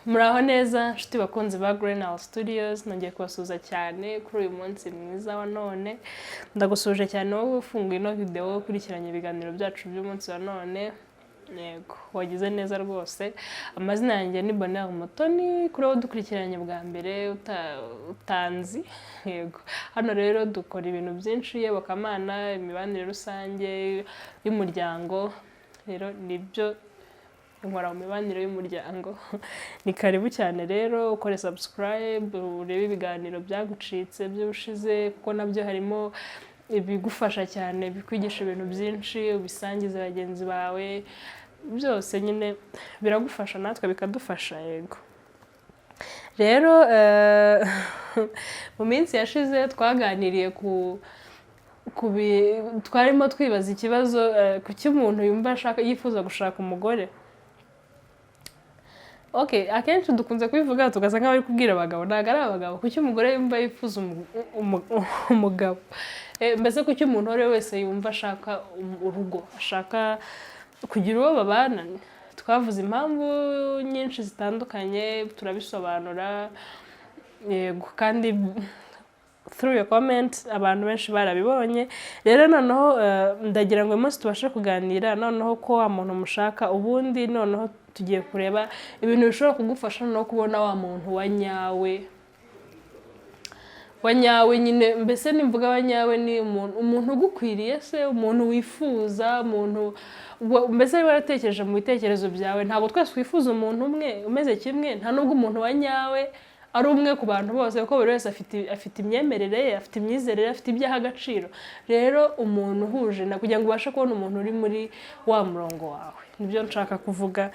Muraho neza, nshuti bakunzi ba Green House Studios. Nongeye kubasuhuza cyane kuri uyu munsi mwiza wa none. Ndagusuhuje cyane wowe ufunguye ino video, ukurikiranye ibiganiro byacu by'umunsi wa none. Yego, wagize neza rwose. Amazina yanjye ni Bonheur Mutoni, kuri wowe dukurikiranye bwa mbere utanzi. Yego, hano rero dukora ibintu byinshi: iyobokamana, imibanire rusange y'umuryango. Rero nibyo nkora mu mibanire y'umuryango. Ni karibu cyane rero, ukore subscribe, urebe ibiganiro byagucitse by'ubushize, kuko nabyo harimo ibigufasha cyane, bikwigisha ibintu byinshi, ubisangize bagenzi bawe. Byose nyine biragufasha, natwe bikadufasha. Yego, rero mu minsi yashize twaganiriye ku twarimo twibaza ikibazo: kuki umuntu yumva ashaka, yifuza gushaka umugore? Okay, akenshi dukunze kubivuga tugasa nk'abari kubwira abagabo. Ntabwo ari abagabo. Kuki umugore yumva yifuza umugabo? Mbese kuki umuntu uwo ari we wese yumva ashaka urugo, ashaka kugira uwo babana? Twavuze impamvu nyinshi zitandukanye, turabisobanura. Yego, kandi through your comment abantu benshi barabibonye. Rero noneho ndagira ngo uyu munsi tubashe kuganira noneho ko wa muntu mushaka ubundi. Noneho tugiye kureba ibintu bishobora kugufasha no kubona wa muntu wa nyawe, wa nyawe nyine. Mbese nimvuga wa nyawe, ni umuntu ugukwiriye se, umuntu wifuza, umuntu mbese waratekereje mu bitekerezo byawe. Ntabwo twese twifuza umuntu umwe umeze kimwe. Nta nubwo umuntu wa nyawe ari umwe ku bantu bose, kuko buri wese afite imyemerere ye, afite imyizerere, afite ibyo aha agaciro. Rero umuntu uhuje na, kugira ngo ubashe kubona umuntu uri muri wa murongo wawe, nibyo nshaka kuvuga,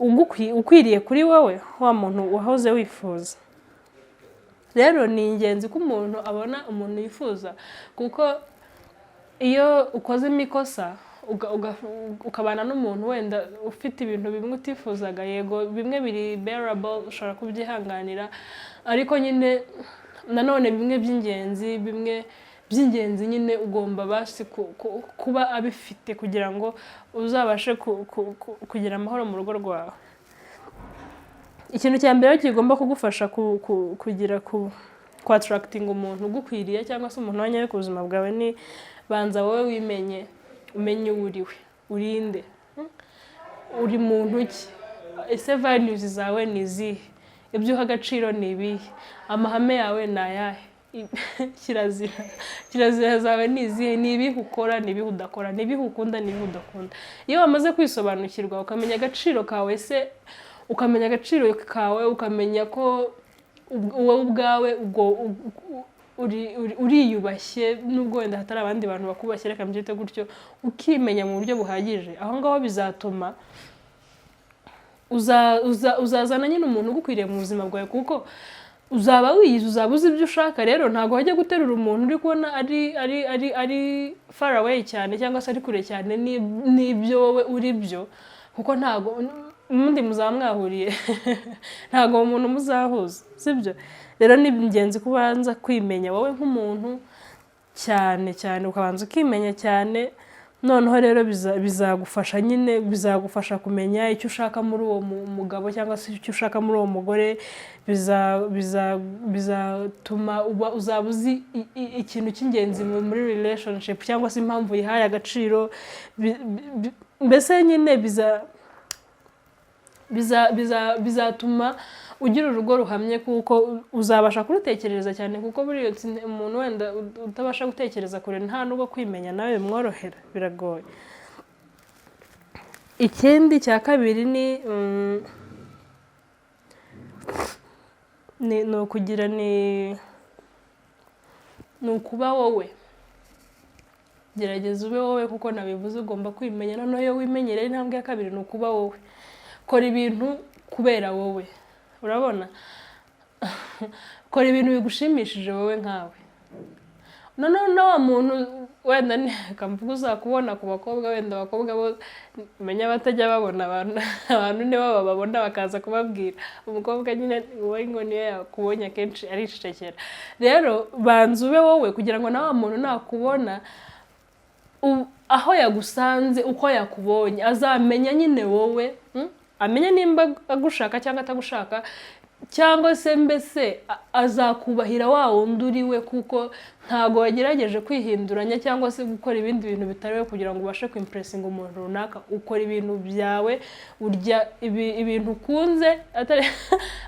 ukwiriye kuri wowe, wa muntu wahoze wifuza. Rero ni ingenzi ko umuntu abona umuntu yifuza, kuko iyo ukozemo ikosa ukabana n'umuntu wenda ufite ibintu bimwe utifuzaga, yego bimwe biri bearable, ushobora kubyihanganira, ariko nyine nanone bimwe by'ingenzi nyine ugomba basi kuba abifite kugira ngo uzabashe kugira amahoro mu rugo rwawe. Ikintu cya mbere kigomba kugufasha kugira ku attractinga umuntu ugukwiriye cyangwa se umuntu wa nyawe ku buzima bwawe ni banza wowe wimenye, umenye uwo uriwe, urinde, uri muntu ki? Ese values zawe ni izihe? Ibyo uha agaciro ni ibihe? Amahame yawe ni ayahe? Kirazira zawe ni izihe? Ni ibihe ukora, ni ibihe udakora? Ni ibihe ukunda, ni ibihe udakunda? Iyo wamaze kwisobanukirwa, ukamenya agaciro kawe se, ukamenya agaciro kawe, ukamenya ko wowe ubwawe ubwo uriyubashye, nubwo wenda hatari abandi bantu bakubashye, reka mbyite gutyo, ukimenya mu buryo buhagije, aho ngaho bizatuma uzazana nyine umuntu ugukwiriye mu buzima bwawe, kuko uzaba wiyizi, uzaba uzi ibyo ushaka. Rero ntabwo wajya guterura umuntu uri kubona ari far away cyane cyangwa se ari kure cyane n'ibyo wowe uri byo, kuko ntabwo ubundi muzaba mwahuriye, ntabwo uwo muntu muzahuza, sibyo? Rero ni ingenzi ko ubanza kwimenya wowe nk'umuntu cyane cyane, ukabanza ukimenya cyane. Noneho rero bizagufasha nyine, bizagufasha kumenya icyo ushaka muri uwo mugabo cyangwa se icyo ushaka muri uwo mugore. Bizatuma uzaba uzi ikintu cy'ingenzi muri relationship cyangwa se impamvu yihaye agaciro. Mbese nyine bizatuma ugira urugo ruhamye, kuko uzabasha kurutekereza cyane, kuko buriya umuntu wenda utabasha gutekereza kure, nta nubwo kwimenya nawe bimworohera, biragoye. Ikindi cya kabiri ni ukugira ni ukuba wowe. Gerageza ube wowe, kuko nabivuze, ugomba kwimenya. Noneho iyo wimenyereye, intambwe ya kabiri ni ukuba wowe. Kora ibintu kubera wowe, urabona? Kora ibintu bigushimishije wowe nkawe. Noneho na wa muntu wenda kamvuga uzakubona ku bakobwa, wenda abakobwa bo menya batajya babona abantu, abantu nibo bababona bakaza kubabwira. Umukobwa nyine wowe ngo niyo yakubonye akenshi aricecekera. Rero banza ube wowe, kugira ngo na wa muntu nakubona aho yagusanze, uko yakubonye, azamenya nyine wowe, Amenye nimba agushaka cyangwa atagushaka, cyangwa se mbese azakubahira wa wundi uri we, kuko ntabwo wagerageje kwihinduranya cyangwa se gukora ibindi bintu bitari we kugira ngo ubashe kwimpressinga umuntu runaka. Ukora ibintu byawe, urya ibintu ukunze,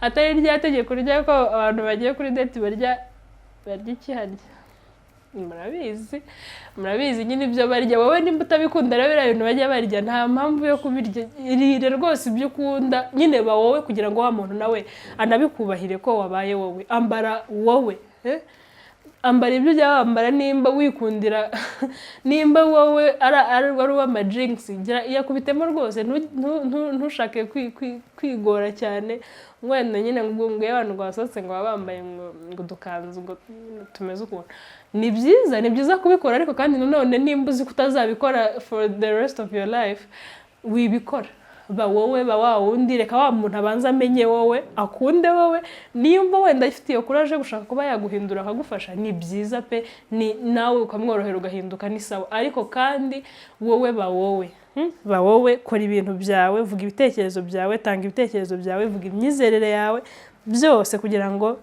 atari rya tegeko rya ko abantu bagiye kuri date barya iki harya, murabizi, murabizi nyine ibyo barya. Wowe nimba utabikunda rero biriya bintu bajya barya, nta mpamvu yo kubirya. Irire rwose ibyo ukunda nyine, ba wowe, kugira ngo wa muntu nawe anabikubahire ko wabaye wowe. Ambara wowe, eh? Ambara ibyo ujya wambara. Nimba wikundira, nimba wowe ari uw'amajingisi, yakubitemo rwose. Ntushake kwigora cyane. Wenda nyine ngo iyo abantu basohotse ngo baba bambaye ngo udukanzu ngo tumeze ukuntu, ni byiza, ni byiza kubikora, ariko kandi nanone nimba uzi ko utazabikora for the rest of your life, wibikora. Ba wowe, ba wa wundi. Reka wa muntu abanza amenye wowe, akunde wowe. Nimba wenda afite iyo courage yo gushaka kuba yaguhindura akagufasha, ni byiza pe, ni nawe ukamworohera ugahinduka, ni sawa. Ariko kandi wowe ba wowe, Ba wowe, kora ibintu byawe, vuga ibitekerezo byawe, tanga ibitekerezo byawe, vuga imyizerere yawe, byose, kugira ngo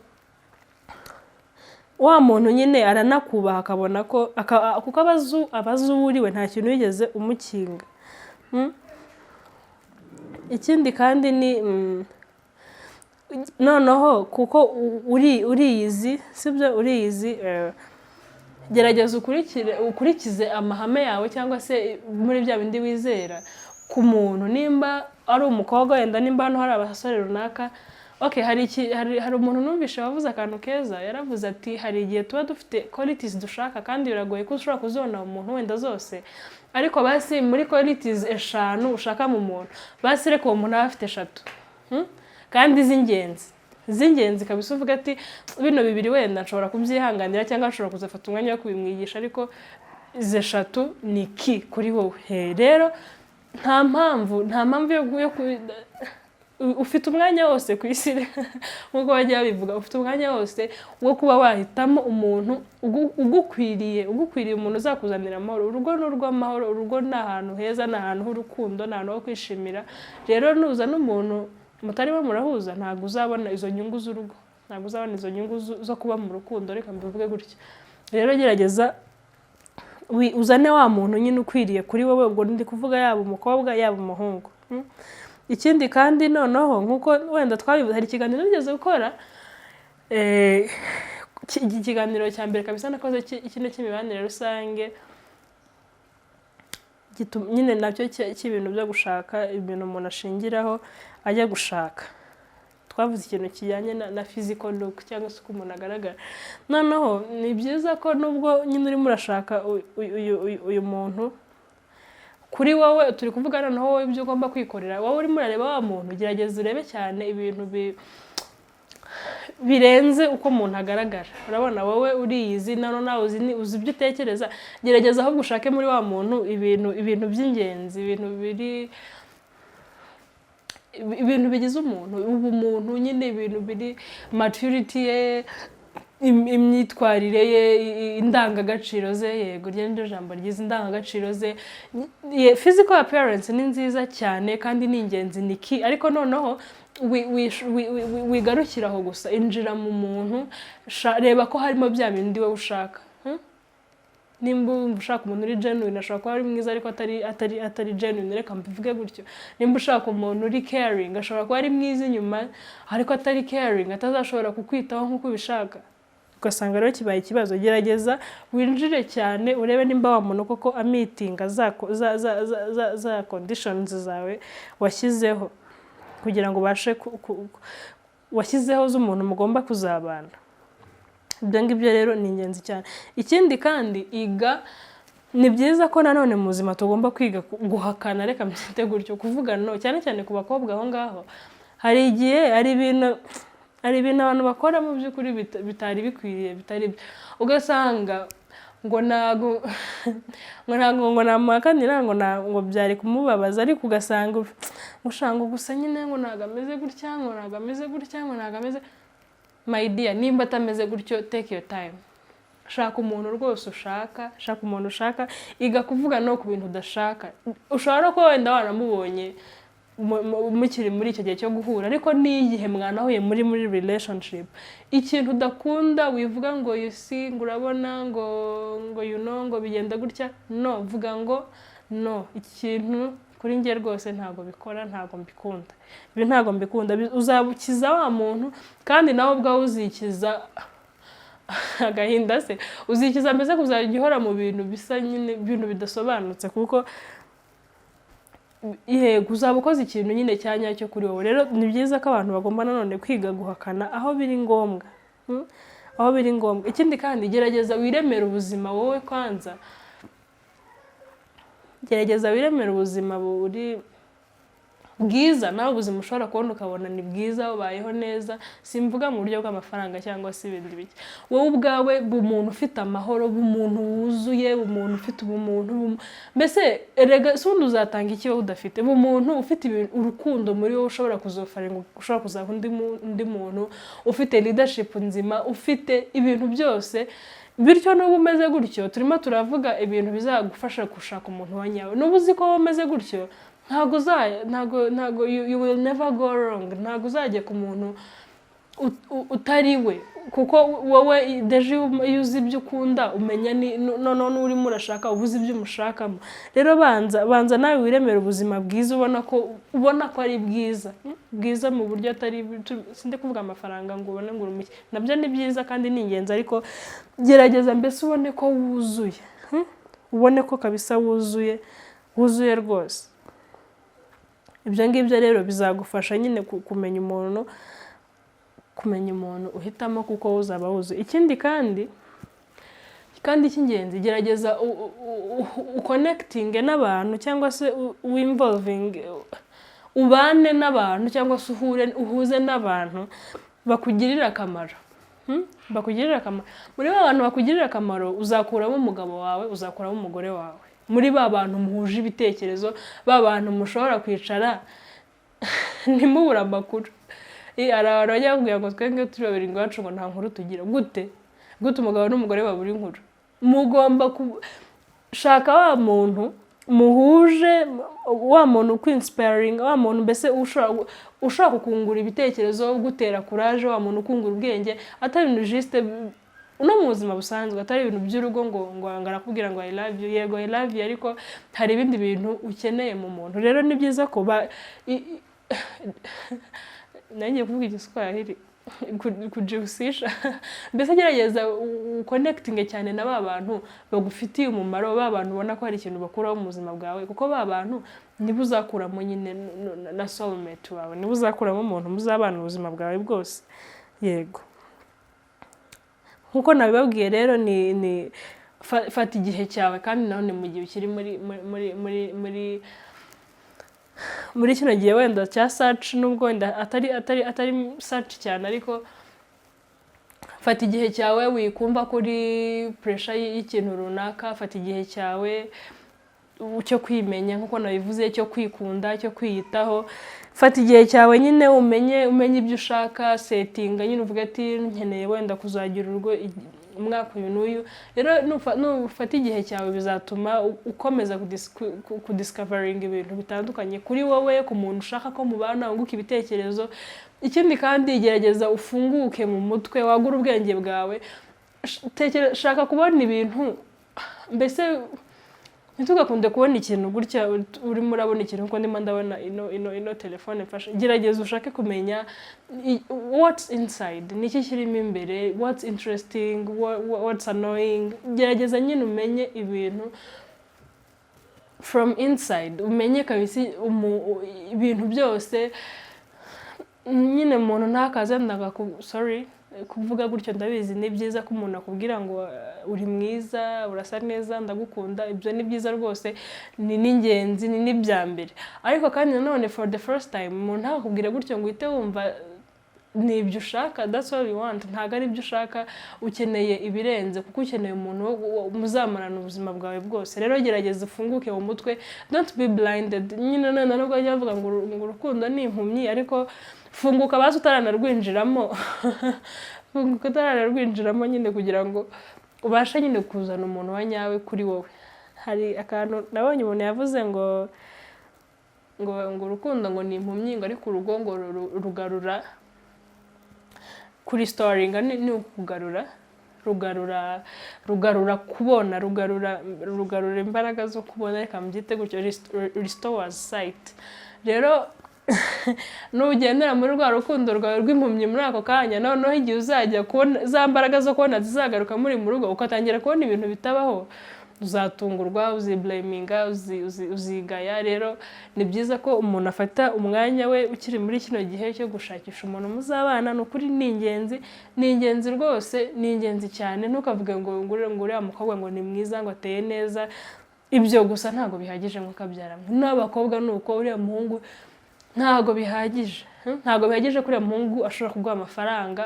wa muntu nyine aranakubaha, akabona ko kuko aba azi uwo uriwe, nta kintu wigeze umukinga. Ikindi kandi ni noneho kuko uriyizi, sibyo? Uriyizi, gerageza ukurikire, ukurikize amahame yawe cyangwa se muri bya bindi wizera ku muntu. Nimba ari umukobwa wenda, nimba hano hari abasore runaka, okay, hari umuntu numvishe wavuze akantu keza. Yaravuze ati: "Hari igihe tuba dufite qualities dushaka, kandi biragoye ko ushobora kuzibona mu muntu wenda zose, ariko basi muri qualities 5 ushaka mu muntu, basi reka uwo muntu abe afite 3, Kandi z'ingenzi, z'ingenzi kabisa." Uvuga ati: "Bino bibiri wenda nshobora kubyihanganira, cyangwa nshobora kuzafata umwanya wo kubimwigisha, ariko izi 3 ni ki kuri wowe." Rero nta mpamvu yo ufite umwanya wose ku isi, nk'uko bajya babivuga, ufite umwanya wose wo kuba wahitamo umuntu ugukwiriye, ugukwiriye, umuntu uzakuzanira amahoro. Urugo ni urw'amahoro, urugo ni ahantu heza, ni ahantu h'urukundo, ni ahantu ho kwishimira. Rero nuza n'umuntu mutarimo murahuza, ntabwo uzabona izo nyungu z'urugo, ntabwo uzabona izo nyungu zo kuba mu rukundo, reka mbivuge gutyo. Rero gerageza uzane wa muntu nyine ukwiriye kuri wowe. Ubwo ndi kuvuga yaba umukobwa, yaba umuhungu. Ikindi kandi noneho, nk'uko wenda twabivuze, hari ikiganiro nigeze gukora, iki kiganiro cya mbere kabisa nakoze kino cy'imibanire rusange, nyine nacyo cy'ibintu byo gushaka, ibintu umuntu ashingiraho ajya gushaka. Twavuze ikintu kijyanye na physical look cyangwa se uko umuntu agaragara. Noneho ni byiza ko nubwo nyine urimo urashaka uyu muntu kuri wowe, turi kuvuga noneho wowe ibyo ugomba kwikorera, wowe urimo urareba wa muntu, gerageza urebe cyane ibintu birenze uko umuntu agaragara. Urabona wowe uriyizi, noneho nawe uzi ibyo utekereza. Gerageza ahubwo ushake muri wa muntu ibintu by'ingenzi, ibintu biri, ibintu bigize umuntu, ubumuntu nyine, ibintu biri maturity ye, imyitwarire ye, indangagaciro ze. Yego, ryo ni ryo jambo ryiza, indangagaciro ze. Physical appearance ni nziza cyane kandi ni ingenzi, ni key, ariko noneho wigarukira aho gusa. Injira mu muntu, reba ko harimo bya bindi wowe ushaka. Nimba wumva ushaka umuntu uri genuine, ashobora kuba ari mwiza ariko atari genuine, reka mbivuge gutyo. Nimba ushaka umuntu uri caring, ashobora kuba ari mwiza inyuma ariko atari caring, atazashobora kukwitaho nk'uko ubishaka, ugasanga rero kibaye ikibazo. Gerageza winjire cyane, urebe nimba wa muntu koko ameetinga za conditions zawe washyizeho kugira ngo ubashe washyizeho z'umuntu mugomba kuzabana. Ibyo ngibyo rero ni ingenzi cyane. Ikindi kandi, iga, ni byiza ko nanone mu buzima tugomba kwiga guhakana, reka mbyite gutyo, kuvuga no, cyane cyane ku bakobwa. Aho ngaho hari igihe hari ibintu Hari ibintu abantu bakora mu by'ukuri bitari bikwiriye, bitari byo. Ugasanga ngo ntago ngo namuhakanira, ngo byari kumubabaza, ariko ugasanga ngo gusa nyine ngo ntago ameze gutya, ngo ntago ameze gutya, ngo ntago ameze. My dear, nimba atameze gutyo, take your time, shaka umuntu rwose ushaka, shaka umuntu ushaka. Iga kuvuga no ku bintu udashaka. Ushobora no kuba wenda waramubonye mukiri muri icyo gihe cyo guhura, ariko n'igihe mwanahuye muri relationship, ikintu udakunda wivuga ngo "You see", ngo "Urabona", ngo "You know", ngo "Bigenda gutya". No, vuga ngo "No, iki kintu kuri njye rwose ntabwo bikora, ntabwo mbikunda, ibi ntabwo mbikunda." Uzabukiza wa muntu, kandi nawe ubwawe uzikiza agahinda se, uzikiza mbese kuzajya uhora mu bintu bisa nyine, ibintu bidasobanutse, kuko yego uzaba ukoze ikintu nyine cya nyacyo kuri wowe. Rero ni byiza ko abantu bagomba nanone kwiga guhakana aho biri ngombwa. Aho biri ngombwa. Ikindi kandi, gerageza wiremere ubuzima wowe kwanza, gerageza wiremere ubuzima buri bwiza nawe, ubuzima ushobora kubona ukabona ni bwiza, ubayeho neza. Simvuga mu buryo bw'amafaranga cyangwa se ibindi bike, wowe ubwawe umuntu ufite amahoro, umuntu wuzuye, umuntu ufite ubumuntu, mbese erega si ubundi uzatanga iki wowe udafite ubumuntu, ufite urukundo muri wowe ushobora kuzofferinga, ushobora kuzaha undi muntu, ufite leadership nzima, ufite ibintu byose. Bityo nuba umeze gutyo, turimo turavuga ibintu bizagufasha gushaka umuntu wa nyawe. Nuba uzi ko wowe umeze gutyo, ntabwo uzajya ntabwo ntabwo you will never go wrong. Ntabwo uzajya ku muntu utari we, kuko wowe déjà iyo uzi ibyo ukunda, umenya ni noneho n'urimo urashaka, uba uzi ibyo umushakamo. Rero banza nawe wiremere ubuzima bwiza, ubona ko ari bwiza, bwiza mu buryo atari, sindi kuvuga amafaranga ngo ubone ngo uri umuke, nabyo ni byiza kandi ni ingenzi, ariko gerageza mbese ubone ko wuzuye, Ubone ko kabisa wuzuye, wuzuye rwose. Ibyo ngibyo rero bizagufasha nyine kumenya umuntu uhitamo, kuko wowe uzaba wuzuye. Ikindi kandi cy'ingenzi, gerageza uconnectinge n'abantu cyangwa se winvolvinge, ubane n'abantu cyangwa se uhure, uhuze n'abantu bakugirira akamaro. Bakugirira akamaro. Muri ba bantu bakugirira akamaro uzakuramo umugabo wawe, uzakuramo umugore wawe. Muri ba bantu muhuje ibitekerezo, ba bantu mushobora kwicara ntimubure amakuru. Hari abantu bajya bakubwira ngo twebwe turi babiri ngo iwacu ngo nta nkuru tugira. Gute? Gute umugabo n'umugore babura inkuru? Mugomba gushaka wa muntu muhuje, wa muntu ukwinspiringa, wa muntu mbese ushobora kukungura ibitekerezo, ugutera courage, wa muntu ukungura ubwenge, atari ibintu juste no mu buzima busanzwe, atari ibintu by'urugo, ngo arakubwira ngo "I love you". Yego, I love you, ariko hari ibindi bintu ukeneye mu muntu. Rero ni byiza ko ba nanjye kuvuga Igiswahili, kujihusisha mbese, gerageza uconnectinge cyane na ba bantu bagufitiye umumaro, ba bantu ubona ko hari ikintu bakuraho mu buzima bwawe, kuko ba bantu nibo uzakuramo nyine na soulmate wawe, nibo uzakuramo umuntu muzabana ubuzima bwawe bwose. Yego, nkuko nabibabwiye rero, ni fata igihe cyawe, kandi nanone mu gihe ukiri muri kino gihe wenda cya search, nubwo wenda atari search cyane, ariko fata igihe cyawe, wikumva kuri pressure y'ikintu runaka. Fata igihe cyawe cyo kwimenya nk'uko nabivuze, cyo kwikunda, cyo kwiyitaho. Fata igihe cyawe nyine umenye ibyo ushaka, settinga nyine, uvuge ati "Nkeneye wenda kuzagira urugo umwaka uyu n'uyu." Rero nufata igihe cyawe bizatuma ukomeza kudiscoveringa ibintu bitandukanye kuri wowe, ku muntu ushaka ko mubana, wunguka ibitekerezo. Ikindi kandi, gerageza ufunguke mu mutwe, wagure ubwenge bwawe. Shaka kubona ibintu mbese. Ntitugakunde kubona ikintu gutya, urimo urabona ikintu kuko ndimo ndabona ino telefone mfashe. Gerageza ushake kumenya what's inside, ni iki kirimo imbere, what's interesting, what's annoying. Gerageza nyine umenye ibintu from inside, umenye kabisa ibintu byose nyine. Umuntu ntakaze sorry kuvuga gutyo, ndabizi ni byiza ko umuntu akubwira ngo "Uri mwiza, urasa neza, ndagukunda." Ibyo ni byiza rwose, ni n'ingenzi, ni n'ibya mbere, ariko kandi nanone for the first time umuntu ntakakubwira gutyo ngo uhite wumva Ni ibyo ushaka? That's all you want? Ntabwo ari ibyo ushaka. Ukeneye ibirenze, kuko ukeneye umuntu muzamarana ubuzima bwawe bwose. Rero gerageza ufunguke mu mutwe, don't be blinded nyine. None nubwo bajya bavuga ngo urukundo ni impumyi, ariko funguka bazi utaranarwinjiramo, funguka utaranarwinjiramo nyine, kugira ngo ubashe nyine kuzana umuntu wa nyawe kuri wowe. Hari akantu nabonye umuntu yavuze ngo urukundo ngo ni impumyi, ngo ariko urugo ngo rugarura kuri sitoringa, ni ukugarura, rugarura kubona, rugarura imbaraga zo kubona, reka mbyite gutyo, restores sight. Rero nugendera muri rwa rukundo rwawe rw'impumyi muri ako kanya, noneho igihe uzajya kubona za mbaraga zo kubona zizagaruka muri mu rugo, ugatangira kubona ibintu bitabaho, uzatungurwa, uziblaminga, uzigaya. Rero ni byiza ko umuntu afata umwanya we ukiri muri kino gihe cyo gushakisha umuntu muzabana. Ni ukuri ni ingenzi, ni ingenzi rwose, ni ingenzi cyane. Ntukavuge ngo uriya mukobwa ngo ni mwiza, ngo ateye neza, ibyo gusa ntabwo bihagije. Nk'ukabyara n'abakobwa ni uko, uriya muhungu ntabwo bihagije, ntabwo bihagije ko uriya muhungu ashobora kuguha amafaranga,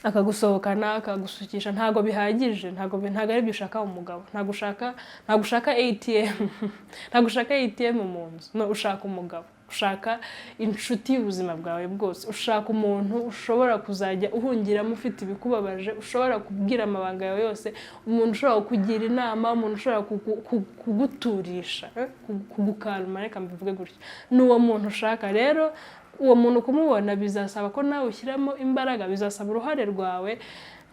akagusohokana, akagusukisha. Ntabwo bihagije, ntabwo ari byo ushaka mu mugabo. Ntabwo ushaka ATM, ntabwo ushaka ATM mu nzu. No, ushaka umugabo, ushaka inshuti y'ubuzima bwawe bwose, ushaka umuntu ushobora kuzajya uhungiramo ufite ibikubabaje, ushobora kubwira amabanga yawe yose, umuntu ushobora kukugira inama, umuntu ushobora kuguturisha, kugukalma, reka mbivuge gutyo. Ni uwo muntu ushaka. Rero uwo muntu kumubona bizasaba ko nawe ushyiramo imbaraga, bizasaba uruhare rwawe,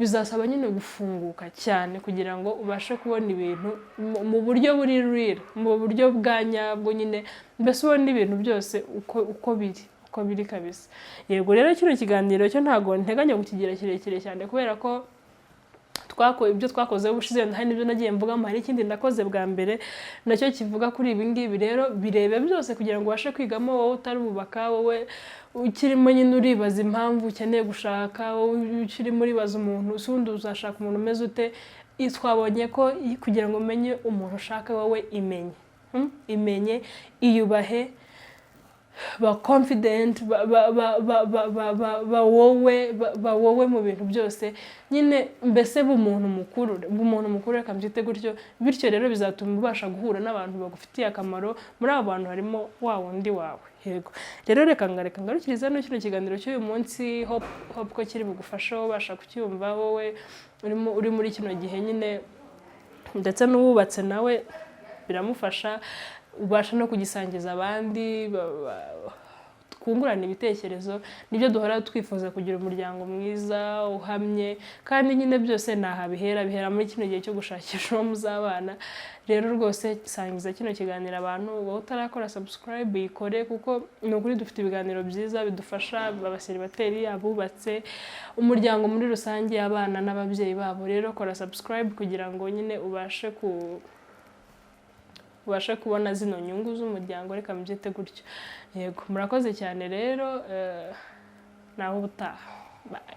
bizasaba nyine gufunguka cyane kugira ngo ubashe kubona ibintu mu buryo buri real, mu buryo bwa nyabwo nyine, mbese ubone ibintu byose uko biri kabisa. Yego, rero kino kiganiro cyo ntabwo nteganya kukigira kirekire cyane, kubera ko ibyo twakoze ubushize hari n'ibyo nagiye mvugamo, hari ikindi nakoze bwa mbere nacyo kivuga kuri ibi ngibi. Rero birebe byose kugira ngo ubashe kwigamo, wowe utarubaka, wowe ukirimo nyine uribaza impamvu ukeneye gushaka, wowe ukirimo uribaza umuntu ese ubundi uzashaka umuntu umeze ute. Twabonye ko kugira ngo umenye umuntu ushaka, wowe imenye, Imenye, iyubahe, ba confident, ba wowe mu bintu byose nyine, mbese ba umuntu mukuru, reka mbyite gutyo. Bityo rero bizatuma ubasha guhura n'abantu bagufitiye akamaro. Muri abo bantu harimo wa wundi wawe. Yego, rero reka ngarukirize hano kino kiganiro cy'uyu munsi. Hope ko kiri bugufashe ubasha kucyumva, wowe urimo uri muri kino gihe nyine, ndetse n'uwubatse nawe biramufasha. Ubasha no kugisangiza abandi, twungurana ibitekerezo. Nibyo duhora twifuza, kugira umuryango mwiza uhamye, kandi nyine byose ni aha bihera, bihera muri kino gihe cyo gushakisha uwo muzabana. Rero rwose sangiza kino kiganiro abantu. Wowe utarakora subscribe, yikore, kuko ni ukuri dufite ibiganiro byiza bidufasha abaseribateri, abubatse, umuryango muri rusange, abana n'ababyeyi babo. Rero kora subscribe kugira ngo nyine ubashe kubona zino nyungu z'umuryango, reka mbyite gutyo. Yego, murakoze cyane rero, naho ubutaha. Bye.